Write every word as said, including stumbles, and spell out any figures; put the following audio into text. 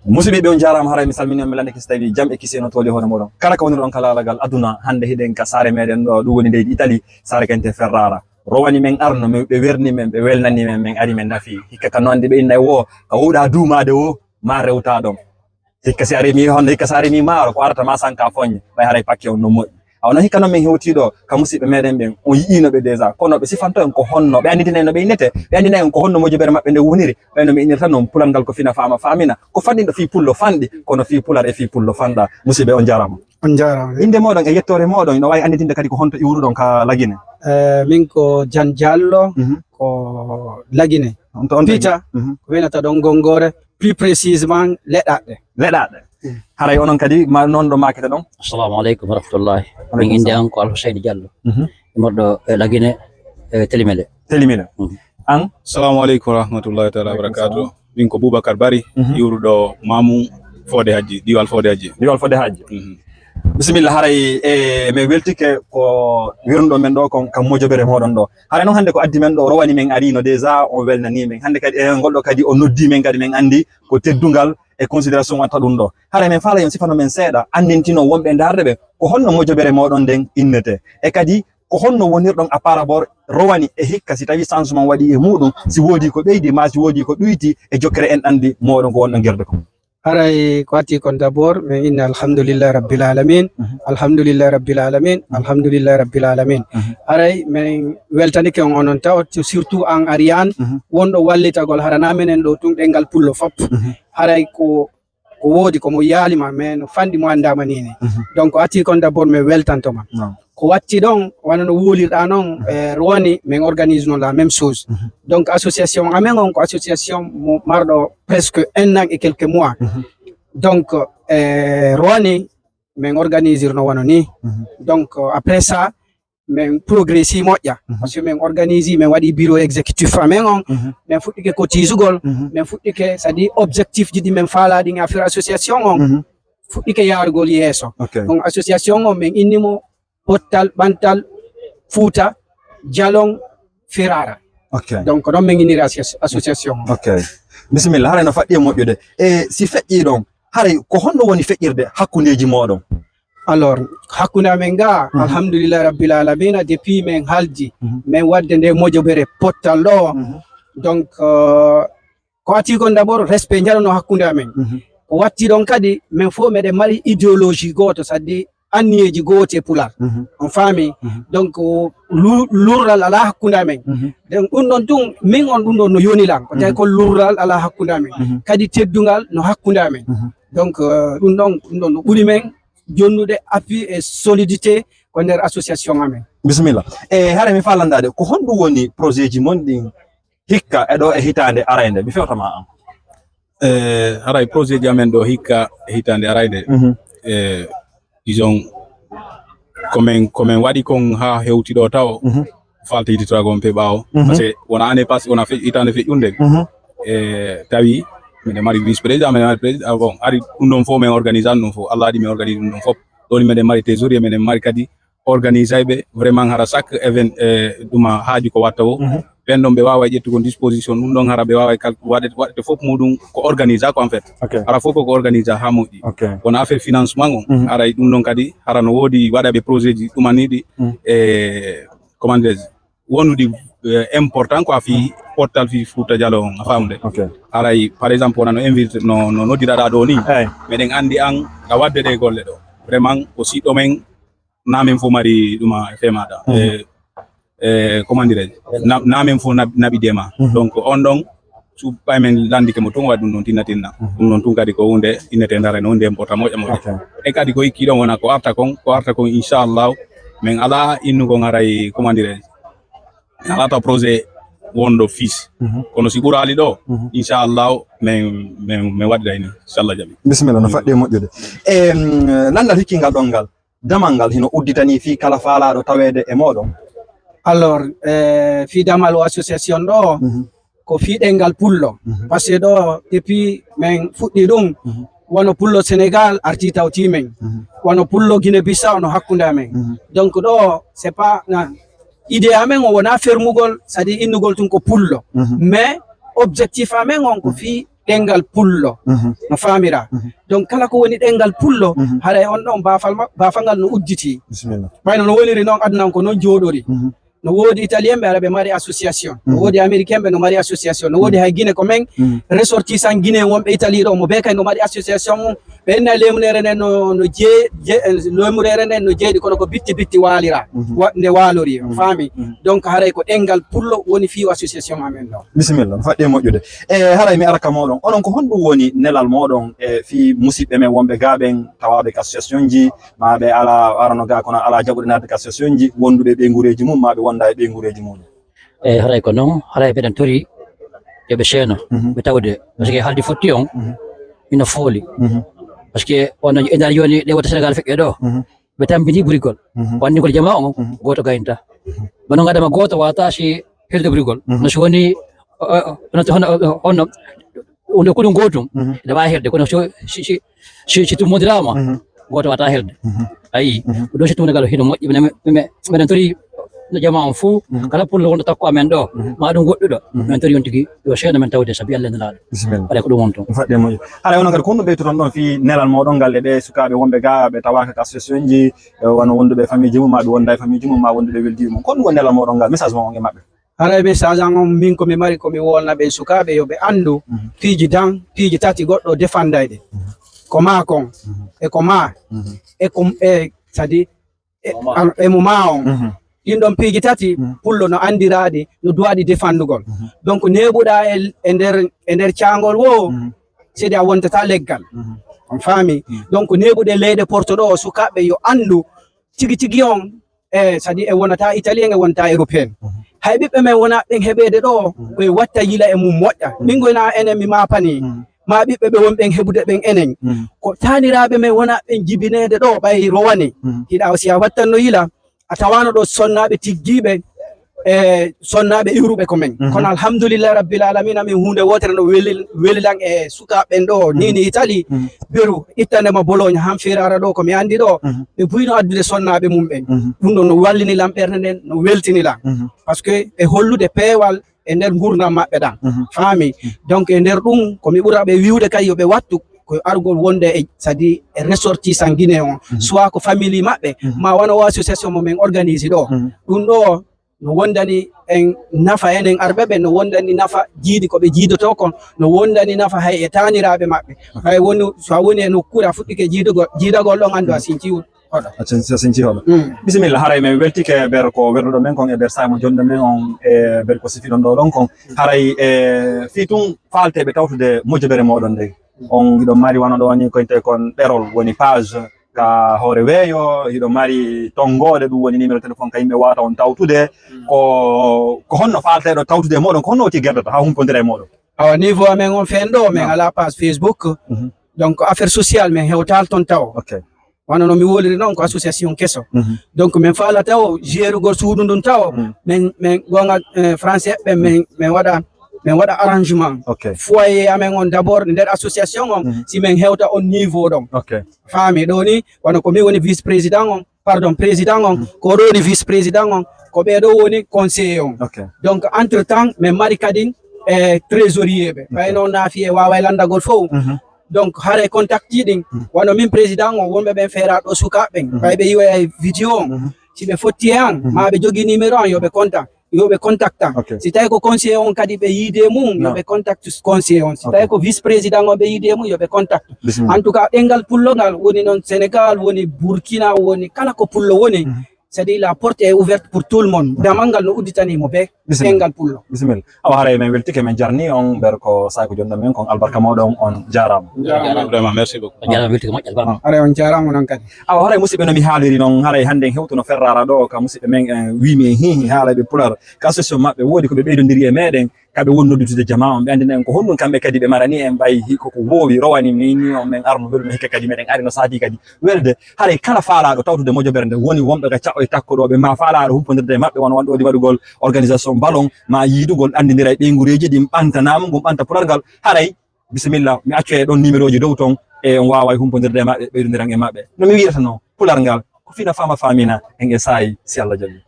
Musidɓe, on njaaraama, haray mi salmini on, mi lanndike si tawii jam e kisiyee no tooli hoore mooɗon. Kala ka woniruɗon ka laalagal aduna, hannde hiɗen ka saare meɗen ɗo, ɗum woni leydi Itali, saare kante Ferrara. Rowani men arno, men, ɓe werni men, ɓe welnani men, men ari men nafi. Hikka ka no anndi ɓe inna e woo, ka wowɗa duumaade woo, ma rewta ɗon. Hikka si ari mi honno, hikka si ari mi maaro, ko arata ma sanka foññe, ɓay haray pakke on no moƴƴi. Awa no hikka non men hewtii ɗo ka musiɓɓe meɗen ɓen, on yi'iino ɓe déjà, kono ɓe sifanto en ko honno, ɓe annditinayi no ɓe innete, ɓe anndinayi en ko honno mojobere maɓɓe nde woniri, ɓay no mi innirta non, pulangal ko fina faama faamina, ko fanɗinɗo fii pullo fanɗi, kono fii pular e fii pullo fanɗa. Musiɓɓe, on njaaraama. On njaaraama. Innde mooɗon e yettoore mooɗon, no waawi annditinde kadi ko honto iwruɗon ka Lagine? Eh, min ko Jan Diallo, Mhm. ko Lagine. On to, on to Pita, Mhm. ko wiynata ɗon Gonngoore, plus précisément Leɗaɗe. Leɗaɗe. Mm. Haray onon kadi, ma, non ɗo maakete ɗon? Assalamu aleykum wa rahmatullahi. Aleykum salam. Min innde an ko Alhuseyni Diallo. Mhm. Immorɗo e Lagine, e Telimele. Telimele. Mhm. An? Assalamu aleykum wa rahmatullahi taala wa Aleykum barakatuh. Salam. Min ko Boubacar Bari, Mhm. iwruɗo Mamou Fodé Hadji, Diwal Fodé Hadji. Diwal Fodé Hadji. Mhm. Bisimilla, haray, e, mi weltike ko wirnuɗo men ɗo kon kam mojobere moɗon ɗo. Haray non hannde ko addi men ɗo, rowani men ariino déjà, on welnani men. Hannde kadi, e, ngol ɗo kadi o noddi men kadi men anndi ko teddungal e considération watta ɗum ɗo. Haray men faala yon sifano men seeɗa, anndintino wonɓe ndaarde ɓe, ko honno mojobere moɗon nden innete. E kadi, ko honno wonirɗon à par rapport rowani e hikka, si tawi changement waɗi e muɗum, si woodi ko ɓeydi, ma si woodi ko ɗuyti e jokkere enɗanɗi moɗon ko wonɗon gerde kon? Haray ko addi kon d'abord, men inna alhamdulillahi rabbil alamin, Mhm. alhamdulillahi rabbil alamin, Mhm. alhamdulillahi rabbil alamin. Mhm. Haray men weltanike on onon taw, surtout an Ariane, Mhm. wonɗo wallitagol harana menen ɗo tun ɗengal pullo fop. Mhm. Haray ko, ko woodi ko mo yaalima, men no fanɗi mo anndaama nini. Mhm. Donc, addi kon d'abord men weltanto ma. Non. Ko watti ɗon, wano no wowlirɗa non, Mhm. eh, Rowani, men organise non la même chose. Mhm. Donc, association amen on ko association mo marɗo presque un an et quelques mois. Mhm. Donc, eh, Rowani, men organisirno wano ni. Mhm. Donc, après ça, men progressi moƴƴa. Mhm. Parce que men organise, men waɗi bureau exécutif amen on. Mhm. Men fuɗɗike kotisugol, Mhm. men fuɗɗike, c'est-à-dire objectif ji ɗi men faala ɗin affaire association on. Mhm. Fuɗɗike yaarugol yeeso. Ok. Donc, association on, men inni mo Pottal Ɓantal Fuuta Jalon Ferrara. Ok. Donc, ɗon men inniri asso-, association. Ok. Bisimilla, haray no faɗɗi e moƴƴude. E si feƴƴii ɗon, haray ko honno woni feƴƴirde hakkundeeji mooɗon? Alors, hakkunde amen ga, Mhm. alhamdulillahi rabbil alamina, depuis men haldi, Mhm. men waɗde nde mojobere pottal ɗo. Mhm. Donc, euh, ko addi kon d'abord, respect njaɗano hakkunde amen. Mhm. Ko watti ɗon kadi, men fof meɗen mari idéologie gooto, c'est-à-dire anniyeeji gooti e Pulaar. Mhm. On faami? Mhm. Donc, lu-, lurral alaa hakkunde amen. Mhm. Donc, ɗum ɗon tun, min on ɗum ɗon no yoni lan. Ko tawi Mhm. ko lurral alaa hakkunde amen. Mhm. Kadi teddungal no hakkunde amen. Mhm. Donc, euh, ɗum ɗon, ɗum ɗon no ɓuri men jonnude appui e solidité ko nder association amen. Bisimilla. E, hara mi faa lanndaade, ko honɗum woni projet ji mon ɗin hikka e ɗo e hitaande arayde? Mi fewta ma an. E, haray projet ji amen ɗo hikka e hitaande arayde. Mhm. E, disons, ko men, ko men waɗi kon haa hewti ɗo tawo, Mhm. falte yititorago on pe ɓaawo. Mhm. Parce que wona année passée, wona fe-, hitaande feƴƴunde. Mhm. E, tawi miɗen mari vice président, miɗen mari président. Ah, bon, ari ɗum ɗon fof men organise an ɗum fof. Allah waɗi men organise ɗum ɗon fof. Ɗoni meɗen mari trésorier, meɗen mari kadi organisayɓe vraiment hara chaque even-, e, ɗuma haaju ko watta o. Mhm. Ɓen ɗon ɓe waaway ƴettugol disposition, ɗum ɗon hara ɓe waaway kal-, waɗe-, waɗete fof muɗum ko organise ko en fait. Ok. Hara fof koko organise haa moƴƴi. Ok. Kono affaire financement on, Mhm. haray ɗum ɗon kadi hara no woodi waɗaɓe projet ji ɗumaniɗi, Mhm. e, comment dirais-je, wonuɗi, e, important quoi fii Mhm. pottal fii Fuuta Jalon on, a faamde. Ok. Haray, par exemple, wona no invite, no, no noddiraɗa ɗo ni, Eyi. meɗen anndi an a waɗde ɗe golle ɗo. Vraiment, ko siɗɗo men, na men fof mari ɗum e femaɗa. Mhm. E, e, comment dirais-je? Na, na men fof nab-, naɓidema. Mhm. Donc, on ɗon, so ɓay men lanndike mo tun, waɗi ɗum ɗon tinna tinna. Mhm. Ɗum ɗon tun kadi ko huunde innetee ndare no huunde important moƴƴa moƴƴa. Ok. E kadi ko ikki ɗon wona ko arta kon, ko arta kon inchallahu, men alaa innugol haray, comment dirais-je? Alaa taw projet wonɗo fiis. Mhm. Kono si ɓuraali ɗo, Mhm. inchallahu, men, men, men waɗiray ni, si Allah jaɓi. Bisimilla, no faɗɗi e moƴƴude. Em, lanndal hikkingal ɗon ngal, damal ngal hino udditanii fii kala faalaaɗo taweede e mooɗon? Alors, eh, fii damal o association ɗo, Mhm. ko fii ɗenngal pullo. Mhm. Parce que ɗo, depuis men fuɗɗi ɗum, Mhm. wano pullo Sénégal arti tawti men. Mhm. Wano pullo Guinée Bissau no hakkunde amen. Mhm. Donc ɗo, c'est pas, na, idée amen o wona fermugol, c'est-à-dire innugol tun ko pullo. Mhm. Mais objectif amen on ko Mhm. fii ɗenngal pullo. Mhm. No faamiraa? Mhm. Donc, kala ko woni ɗenngal pullo, mhm, haray on ɗon baafal ma-, baafal ngal no udditi. Bisimilla. Ɓayno no woniri noon, aduna ko noon jooɗori. Mhm. No woodi Italien ɓe, ara ɓe mari association. No, mhm, woodi Américain ɓe, no mari association. No woodi, mhm, hay Guinée ko men, mhm, ressortissant Guinée wonɓe Italie ɗo, mo bee kay no mari association mum. Ɓe enna leymureere nden no, no jee-, jee-, leymureere nden no jeeɗi, kono ko bitti bitti waalira. Mhm. Wa-, nde waalori, mhm, faami? Mhm. Donc, haray ko ɗenngal pullo woni fii association amen ɗo. Bisimilla, no faɗɗi e moƴƴude. E haray mi ara ka mooɗon. Onon, ko honɗum woni nelal mooɗon e fii musiɓɓe men wonɓe gaa ɓen tawaaɓe ka association ji, maa ɓe alaa arano gaa kono alaa jaɓude naatde ka association ji, wonduɓe e ɓeynguureeji mum, maa ɓe wonda e ɓeynguureeji mum? E haray ko noon, haray mbeɗen tori yo ɓe ceeno, mhm, ɓe tawde. Par ce que haaldi fotti on, mhm, ina fooli. Mhm. Par ce que on e nder jooni ɗe wota Sénégal feƴƴe ɗo, mhm, ɓe tambini burigol. Mhm. Ko anndi ngol jamaa on, mhm, gooto gaynta. Mhm. Kono ngadama gooto wata si hirde burigol. Mhm. No si woni, o, o, hono, hono, hono, wonde ko ɗum gootum, mhm, ene waawi helde, kono so, si, si, si, si tummbondiraama, mhm, gooto waɗata helde. Mhm. Ayi, mhm, ko ɗum si tummbondiral hino moƴƴi, minen, minen, minen tori no jamaa on fof, mhm, kala pullo wonɗo takko amen ɗo, mhm, maa ɗum goɗɗuɗo, mhm, minen tori on tigi, yo ceeno men tawde sabi Allah e Nelaaɗo. Bisimilla. Haray ko ɗum woni toon. Ɗum faɗɗi e moƴƴi. Haray onon kadi, ko honɗum ɓeytoton ɗon fii nelal mooɗon ngal e ɓee sukaaɓe wonɓe gaa, ɓe tawaaka ka association ji, e wano wonduɓe e famille ji mum, maa ɓe wonda e famille ji mum, maa wonduɓe e weldiiɓe mum? Ko honɗum woni nelal mooɗon ngal, message mon on e maɓɓe? Haray message an on, min ko mi mari ko mi wolna ɓen sukaaɓe yo ɓe anndu, mhm, piiji dan, piiji tati goɗɗo defanday ɗe. Mhm. Ko maa kon, mhm, e ko maa, mhm, e ko, e, c'est-à-dire, e, mo maa. An-, e mo maa on. Mhm. Ɗin ɗon piiji tati, mhm, pullo no anndiraaɗi, no duwaaɗi defandugol. Mhm. Donc, neeɓuɗaa e, e nder, e nder caangol woo, mhm, sedi a wontata leggal. Mhm. On faami? Mhm. Donc, neeɓuɗe leyɗe Porto ɗo, sukaaɓe yo anndu, tigi tigi on, e, c'est-à-dire, en wonata Italien, en wonata Européen. Mhm. Hay ɓiɓɓe men wona ɓen heɓeede ɗo, mhm, ko e watta yila e mum moƴƴa. Mhm. Min goyna enen mi maapani, mhm, ma ɓiɓɓe ɓe won ɓen heɓude ɓen enen. Mhm. Ko taaniraaɓe men wona ɓen jibineede ɗo, ɓay rowane. Mhm. Hiɗa, si a wattanno yila, a tawaano ɗo sonnaaɓe tiggiiɓe, e sonnaaɓe iwruɓe ko men. Mhm. Kono alhamdulillahi rabbil alamina, min huunde wootere no weli, weli lan e sukaaɓe ɓen ɗo, mhm, ni ni Itali, mhm, beru ittande ma Bologna, han firara ɗo ko mi anndi ɗo, mhm, ɓe buyno addude sonnaaɓe mum ɓen. Mhm. Ɗum ɗo no wallini lan ɓernde nden, no weltini lan. Mhm. Parce que ɓe hollude peewal e nder ngurdam maɓɓe ɗan. Mhm. Faami? Mhm. Donc, e nder ɗum, ko mi ɓura ɓe wiwde kay yo ɓe wattu, ko argol wonde e, c'est-à-dire, e ressortissant Guinée on, mhm, soit ko famille maɓɓe, mhm, ma wano o association mo men organise ɗo. Mhm. Ɗum ɗo no wondani en nafa enen arɓe ɓe, no wondani nafa jiidi ko ɓe jiidoto kon, no wondani nafa hay e taaniraaɓe maɓɓe. Mhm. Hay woni, so a woni e nokkuure a fuɗɗike jiidugol, jiidagol ɗon anndu a sinci hoɗo. A sin-, a sinci hoɗo. Mm. Bisimilla, haray min weltike ber ko werluɗo men kon e ber saamo jonde men on e ber ko sifiɗon ɗo ɗon kon. Haray e fii tun faalteeɓe tawtude mojobere mooɗon nden. On hiɗon mari wano ɗo ni ko intee kon ɗerol woni page ka hoore weeyo, hiɗon mari tonngoode ɗum woni numéro téléphone ka yimɓe waawata on tawtude. Mm. Ko, ko honno faalteeɗo tawtude e mooɗon, ko honno o tiggertata haa humpondira e mooɗon? Awa, niveau amen on fen ɗo, min alaa page Facebook. Mhm. Donc, affaire sociale, min hewtaali ton taw. Ok. Wano no mi woliri noon, ko association keso. Mhm. Donc, min faalaa taw, gérugol suudu ndun taw, mhm, min, min goonga, eh, français ɓe, min, min waɗa, min waɗa arrangement. Ok. Foyer amen on d'abord, nder association on, mhm, si min hewta on niveau ɗon. Ok. Faami ɗo ni, wano ko min woni vice président on, pardon, président on, mhm, ko ɗo woni vice président on, ko ɓe ɗo woni conseiller on. Ok. Donc, entre temps, min mari kadin, eh, trésorier ɓe. Ok. Ɓay noon naafi e waaway lanndagol fow. Mhm. Donc, haray contact ji ɗin, mhm, wano min président on, wonɓe ɓen feera ɗo sukaaɓe ɓen, mhm, ɓay ɓe yiway vidéo on, mhm, si ɓe fotti e an, mhm, ma ɓe jogii numéro an, yo ɓe contact, yo ɓe contacta. Ok. Si tawi ko conseiller on kadi ɓe yiide mum, yo, non, ɓe contact conseiller on. Si, ok, tawi ko vice président on ɓe yiide mum, yo ɓe contact. Bisimilla. En tout cas, ɗenngal pullo ngal woni noon Sénégal, woni Burkina, woni kala ko pullo woni. Mhm. C'est-à-dire, la porte est ouverte pour tout le monde. Damal ngal no udditanii mo bee. Bisimilla. Ɗenngal pullo. Bisimilla. Awa, haray min weltike, min jarni on, ɓer ko saay ko jonɗo men kon, albarka mawɗo on, on jaaraama. Jaaraama. Vraiment, merci beaucoup. On jaaraama, weltike moƴƴo, albarka. Ah. Haray on jaaraama onon kadi. Awa, haray musidɓe, no mi haaliri noon, haray hannde en hewtuno Ferrara ɗo, ka musidɓe men, en wiimi en hiihi haalaaɓe Pulaar, ka association maɓɓe woodi ko ɓe ɓeydondiri e meɗen, ka ɓe woni noddude jamaa on, ɓe anndina en ko honɗum kamɓe kadi ɓe marani en, ɓay hikka ko woowi rowani min ni on, min arno welu, min hikka kadi meɗen ari no saati kadi welde. Haray kala faalaaɗo tawtude mojobere nde woni wonɓe ka caɓɓo e takko ɗo, ɓe ma faalaaɗo humpondirde e maɓɓe, wano wonɓe waɗugol organisation ballon, ma yiidugol anndindira e ɓeynguureeji ɗin, ɓantanaama ngun ɓanta pulargal, haray bisimilla, mi accu e ɗon numéro ji dow ton, e on waaway humpondirde e maɓɓe, ɓeydondiran e maɓɓe. No mi wiirata no, pularngal ko fina faama faamina, en e saayi, si Allah jaɓi.